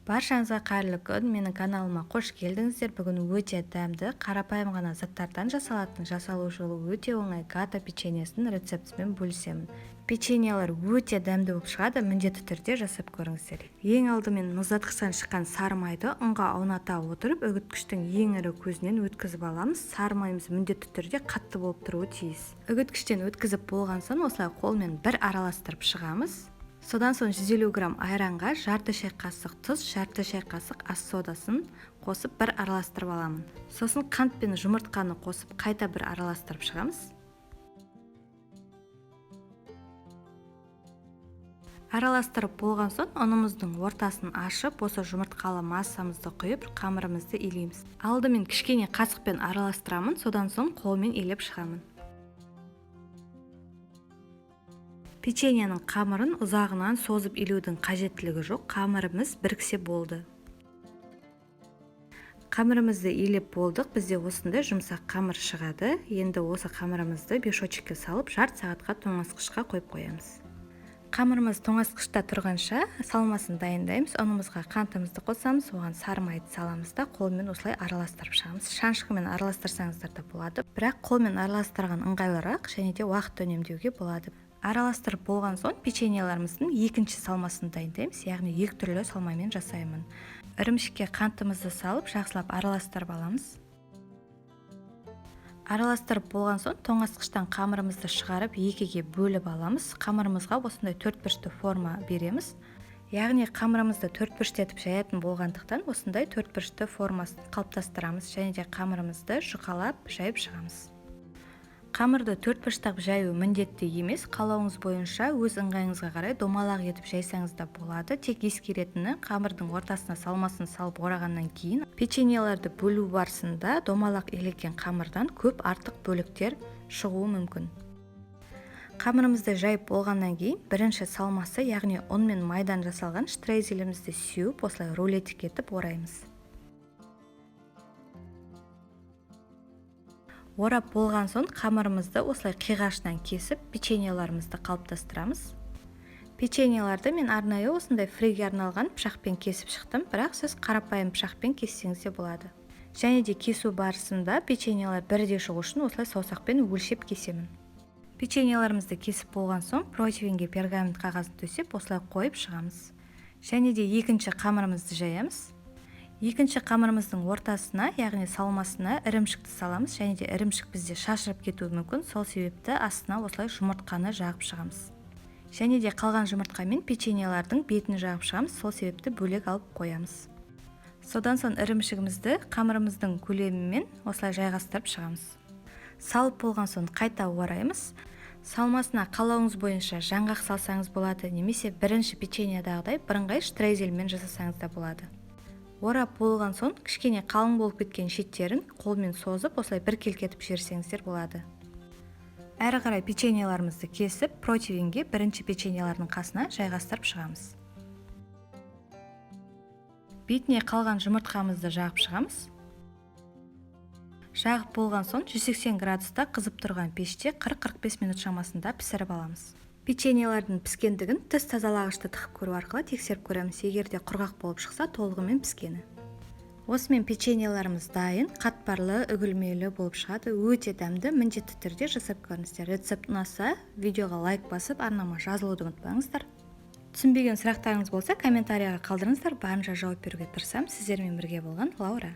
Баршаңызға қайырлы күн, менің каналыма қош келдіңіздер. Бүгін өте дәмді, қарапайым ғана заттардан жасалатын, жасалу жолы өте оңай гата печеньесінің рецептімен бөлісемін. Печеньелер өте дәмді болып шығады, міндетті түрде жасап көріңіздер. Ең алдымен мұздатқыштан шыққан сары майды ұнға ауната отырып, үгіткіштің ең ірі көзінен өткізіп аламыз. Сары майымыз міндетті түрде қатты болып тұруы тиіс. Үгіткіштен өткізіп болған соң осылай қолмен бір араластырып шығамыз. Содан соң 150 грамм айранға жарты шай қасық тұз, жарты шай қасық ас содасын қосып бір араластырып аламын. Сосын қант пен жұмыртқаны қосып қайта бір араластырып шығамыз. Араластырып болған соң ұнымыздың ортасын ашып, осы жұмыртқалы массамызды құйып, қамырымызды илейміз. Алдымен кішкене қасықпен араластырамын, содан соң қолмен илеп шығамын. Печеньенің қамырын ұзағынан созып илеудің қажеттілігі жоқ, қамырымыз біріксе болды. Қамырымызды илеп болдық, бізде осындай жұмсақ қамыр шығады. Енді осы қамырымызды мешочекке салып, жарты сағатқа тоңазытқышқа қойып қоямыз. Қамырымыз тоңазытқышта тұрғанша салмасын дайындаймыз. Ұнымызға қантымызды қосамыз, оған сары майды саламыз да қолмен осылай араластырып шығамыз. Шанышқымен араластырсаңыздар да болады, бірақ қолмен араластырған ыңғайлырақ және де уақыт үнемдеуге болады. Араластырып болған соң печеньелеріміздің екінші салмасын дайындаймыз, яғни екі түрлі салмамен жасаймын. Ірімшікке қантымызды салып, жақсылап араластырып аламыз. Араластырып болған соң тоңазытқыштан қамырымызды шығарып екіге бөліп аламыз. Қамырымызға осындай төртбұрышты форма береміз. Яғни қамырымызды төртбұрыштетіп жаятын болғандықтан осындай төртбұрышты формасын қалыптастырамыз және де қамырымызды жұқалап жайып шығамыз. Қамырды төртбұрыштап жаю міндетті емес, қалауыңыз бойынша өз ыңғайыңызға қарай домалақ етіп жайсаңыз да болады. Тек ескеретіні, қамырдың ортасына салмасын салып орағаннан кейін печеньелерді бөлу барысында домалақ илеген қамырдан көп артық бөліктер шығуы мүмкін. Қамырымызды жайып болғаннан кейін бірінші салмасы, яғни ұн мен майдан жасалған штрейзелімізді сеуіп, осылай рулетик етіп ораймыз. Орап болған соң қамырымызды осылай қиғашынан кесіп, печеньелерімізді қалыптастырамыз. Печеньелерді мен арнайы осындай фриге арналған пышақпен кесіп шықтым, бірақ сіз қарапайым пышақпен кессеңіз де болады. Және де кесу барысында печеньелер бірдей шығу үшін осылай саусақпен өлшеп кесемін. Печеньелерімізді кесіп болған соң противенге пергамент қағазын төсеп, осылай қойып шығамыз. Және де екінші қамырымызды жаямыз. Екінші қамырымыздың ортасына, яғни салмасына ірімшікті саламыз, және де ірімшік бізде шашырап кетуі мүмкін, сол себепті астына осылай жұмыртқаны жағып шығамыз. Және де қалған жұмыртқамен печеньелердің бетін жағып шығамыз, сол себепті бөлек алып қоямыз. Содан соң ірімшігімізді қамырымыздың көлемімен осылай жайғастырып шығамыз. Салып болған соң қайта ораймыз. Салмасына қалауыңыз бойынша жаңғақ салсаңыз болады, немесе бірінші печеньедағыдай бірыңғай штрейзельмен жасасаңыз да болады. Орап болған соң кішкене қалың болып кеткен шеттерін қолмен созып, осылай біркелкі етіп жіберсеңіздер болады. Әрі қарай печеньелерімізді кесіп, противенге бірінші печеньелердің қасына жайғастырып шығамыз. Бетіне қалған жұмыртқамызды жағып шығамыз. Жағып болған соң 180 градуста қызып тұрған пеште 40-45 минут шамасында пісіріп аламыз. Печеньелердің піскендігін тіс тазалағышты тығып көру арқылы тексеріп көреміз. Егер де құрғақ болып шықса, толығымен піскені. Осымен печеньелеріміз дайын, қатпарлы, үгілмелі болып шығады. Өте дәмді, міндетті түрде жасап көріңіздер. Рецепт ұнаса, видеоға лайк басып, арнама жазылуды ұмытпаңыздар. Түсінбеген сұрақтарыңыз болса, комментарияға қалдырыңыздар, барынша жауап беруге тырысамын. Сіздермен бірге болған Лаура.